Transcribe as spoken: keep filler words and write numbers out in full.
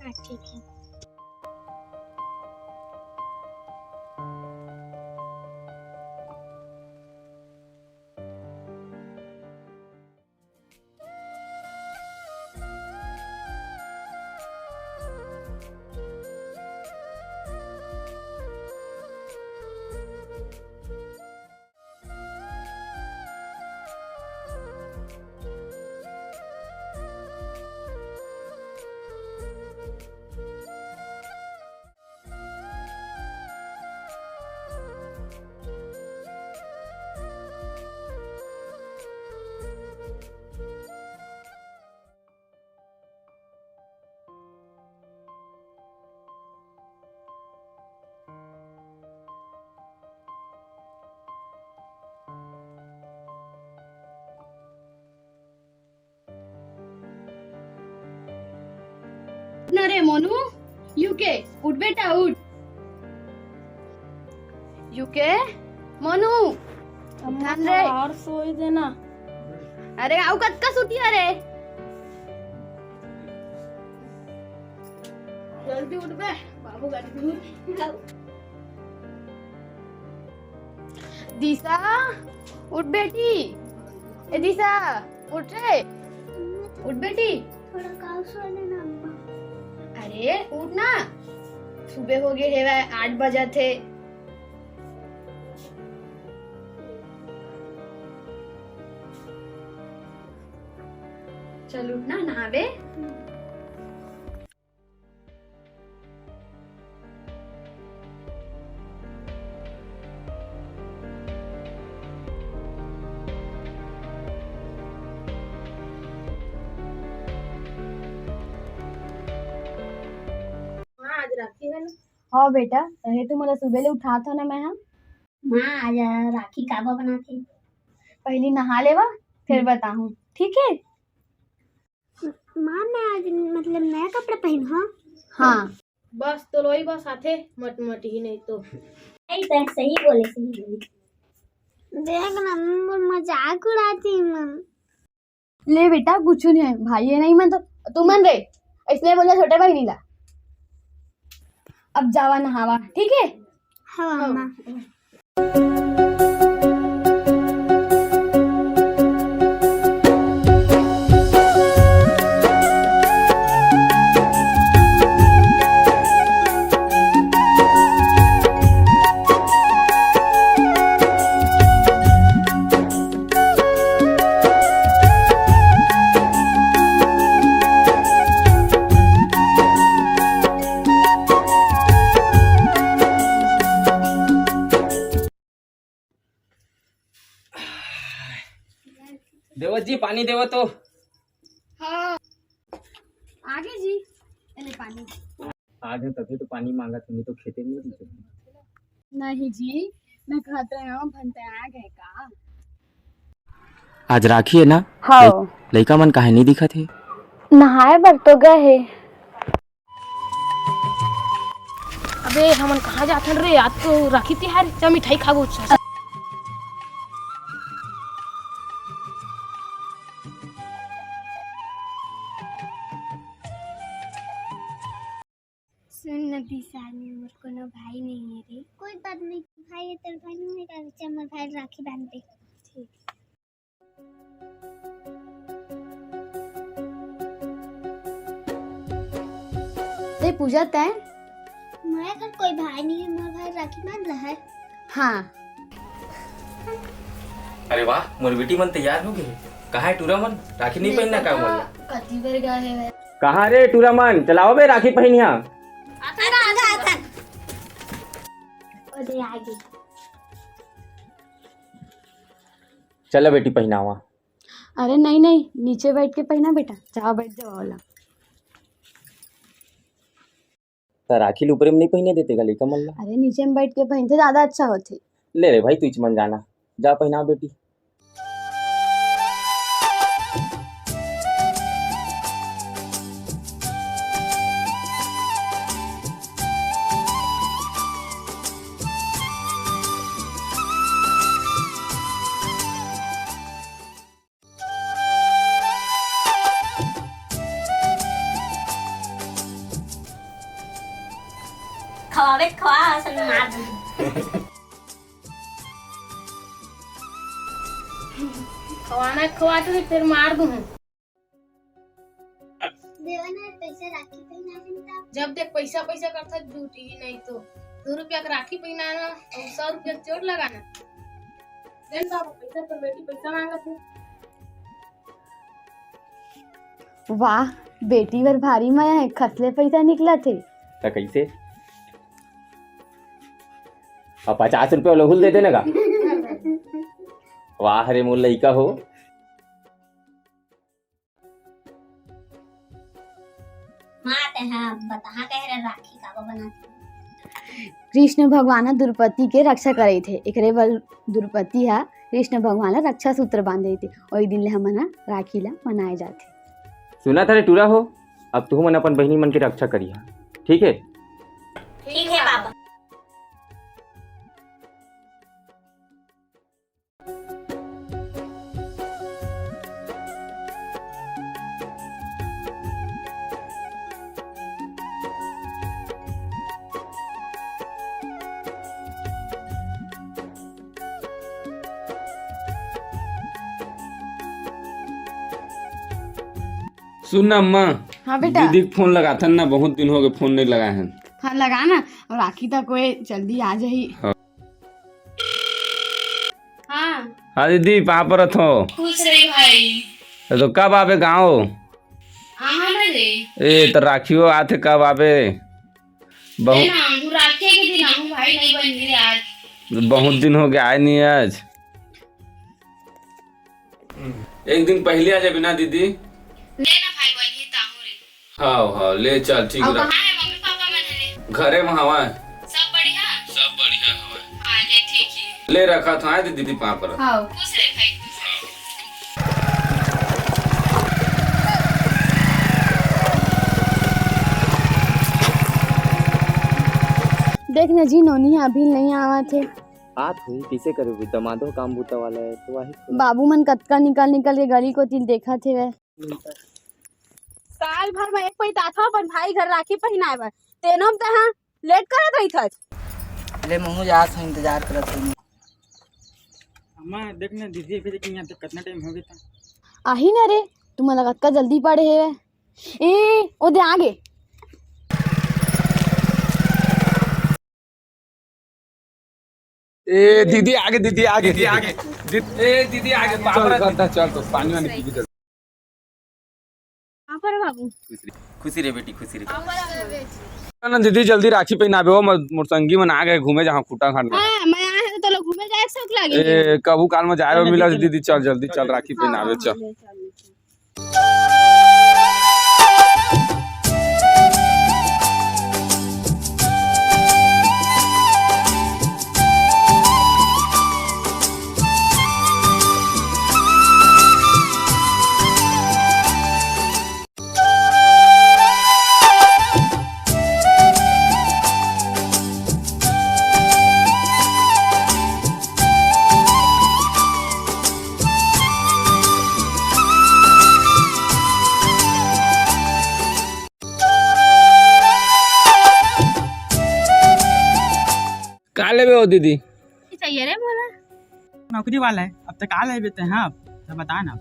हाँ, ठीक है। ना रे मोनू, यूके, उठ बेटा, उठ। यूके, मोनू, अम्मा, उठान रे। थोड़ा और सोए देना। अरे, आऊ कतका सुतिया रे? जल्दी उठ बे, बाबू गाड़ी दूर। दिशा, उठ बेटी। ए दिशा, उठ रे। उठ बेटी। थोड़ा काव सो लेना अम्मा। अरे, उठ ना। सुबह हो गए हेवय, आठ बजत हे। चल उठ ना, नहावे। माँ, आज राखी है ना? हाँ बेटा, तहे तो मोला सुबह ले उठात हो ना मैं, हाँ? माँ, आज राखी काबर बनाथे? पहली नहा लेवा, फिर हम्म। बताहूँ, ठीक है? माँ, मैं आज मतलब नया कपड़ा पहनहूँ? हाँ। बस तो लोई बस आथे, मट मट ही नहीं तो। नहीं, तैं सही बोले, सही बोले। देख ना, मोर मजाक उड़ाती मन। ले बेटा, कुछ नहीं है, भाई है नहीं मन तो, तू मन रे, इसने बोला छोटे भाई नहीं ला। अब जावा नहावा, ठीक है? हाँ, हाँ। अम्मा। देवत जी, पानी देवत हो। हाँ। आगे जी, ए ले पानी। आज हम तभी तो पानी मांगत हन, नहीं तो खेते में नहीं दिखत। नहीं जी, मैं कहत रहे हूँ, भंते आ गए का? आज राखी है ना? हाँ। लइ-, लइका मन काहे नहीं दिखत हे? नहाए बर तो गए हे। अबे, हमन कहाँ जाथन रे? आज तो राखी तिहार, चल मिठाई खाबो, अच्छा। सुन न दिशानी, मोर कोनो भाई नहीं है रे। कोई बात नहीं, भाई है, तेरे भाई नहीं है, चल मोर भाई राखी बांध दे। ठीक। ए पूजा, तैं? मैं घर कोई भाई नहीं है, मोर भाई राखी बांध रहा है। हाँ। अरे वाह, मोर बेटी मन तैयार हो गए। कहाँ है टूरा मन? राखी नहीं पहनना का मोला? कति बेर गए है। कहाँ रे टूरा मन? चलाओ बे राखी पहनिया। अरे आगे। चला बेटी पहनावा। अरे नहीं, नहीं, नीचे बैठ के पहिना बेटा, जावा बैठ जावा ओला। त राखी ल ऊपरे में नहीं पहिने देते का लइका मन ला? अरे नीचे में बैठ के पहिनथे, ज्यादा अच्छा होथे। ले रे भाई, तू इच मन जाना, जा पहिना बेटी। अबे खवा, असन मार दूँ। खवाना खवा तो फिर मार दूँ। देवा ना, पैसा राखी पहिना है ना। जब देख पैसा पैसा करता, झूठी ही नहीं तो। दो रुपया के राखी पहिनाना और सौ रुपया के चोट लगाना। देन बाबू, पैसा तो बेटी पैसा मांगत है। वाह, बेटी बर भारी मया है, खसले पैसा निकलत हे। त कइसे? अब पचास रुपया लहुल दे देना का? वाह रे मोर लइका हो। माँ, तेहा बताहा कहे रे राखी काबर बनाथे? कृष्ण भगवान ह द्रौपदी के रक्षा करत हे, एकरे बर द्रौपदी ह कृष्ण भगवान ला रक्षा सूत्र बांधे रहिथे। ओही दिन ले हमन ह राखी ला मनाए जाथे। सुना था रे टूरा हो, अब तुहू मन अपन बहिनी मन के रक्षा करिहा, ठीक है? ठीक है बाबा। सुन ना अम्मा, हाँ बेटा। दीदी के फोन लगाथन ना, बहुत दिन हो गए फोन नहीं लगाए हन। हाँ लगा ना, और राखी तक कोई जल्दी आ जाही। हाँ। हाँ। हाँ दीदी, पाँव परत हो। खुश रहे भाई। तो कब आबे गाँव? आहा ना रे। ए, तो राखियो आथे, कब आबे? ए बहुत ना, हम राखी के दिन आहूँ भाई, नहीं बन रे आज। बहुत दिन हो गया आए नहीं आज। एक दिन पहले आ जाबे ना दीदी। ले ना भाई, वही ताहू रे। हाँ, हाँ, ले चल, ठीक अउ रह। कहाँ है मम्मी पापा मन रे? घरे में हवा है। सब बढ़िया? सब बढ़िया हवा है। हाँ, ले ठीक है। ले रखा था, आए दे दीदी पाँव पर। हाँ। खुश रहे भाई, खुश रहे। देख ना जी, नोनी अभी नहीं आवा थे। आत होही, कइसे करबे? दमादो काम बूता वाला है, तो वही तो। बाबू मन कतका निकल निकल के गली कोती देखत हेवय। साल भर में एक पइत आथव अपन भाई घर राखी पहिनाय बर, तेनो में तैं हा लेट करत रहिथस। ले महूं जात हूं, इंतजार करत हूं। अम्मा, देख ना, दीदी अभी तक नहीं आते, कितना टाइम हो गया था। आही ना रे, तुमन ला कतका जल्दी पड़े हेवय। ए, ओ दे आगे। ए दीदी आगे, दीदी आगे, दीदी आगे। दीदी, ए दीदी आगे, चल, बाबरा चल, चल, तो पानी वानी पी के चल। कहाँ पर है बाबू? खुशी रे बेटी, खुशी रे। ना, ना, दीदी जल्दी राखी पहिनाबे हो, मोर, मोर संगी मन आ गए घूमे जहाँ खूंटा घाट में। हाँ, मैं आए हूँ तो लोग घूमे जाए, शौक लागे। ए, कभू काल में जाए मिला दीदी, चल जल्दी चल राखी पहिनाबे, चल। का लेबे हो दीदी? चाहिए रे मोला। नौकरी वाला है, अब तक आ लेबे ते, हाँ, तो बता ना।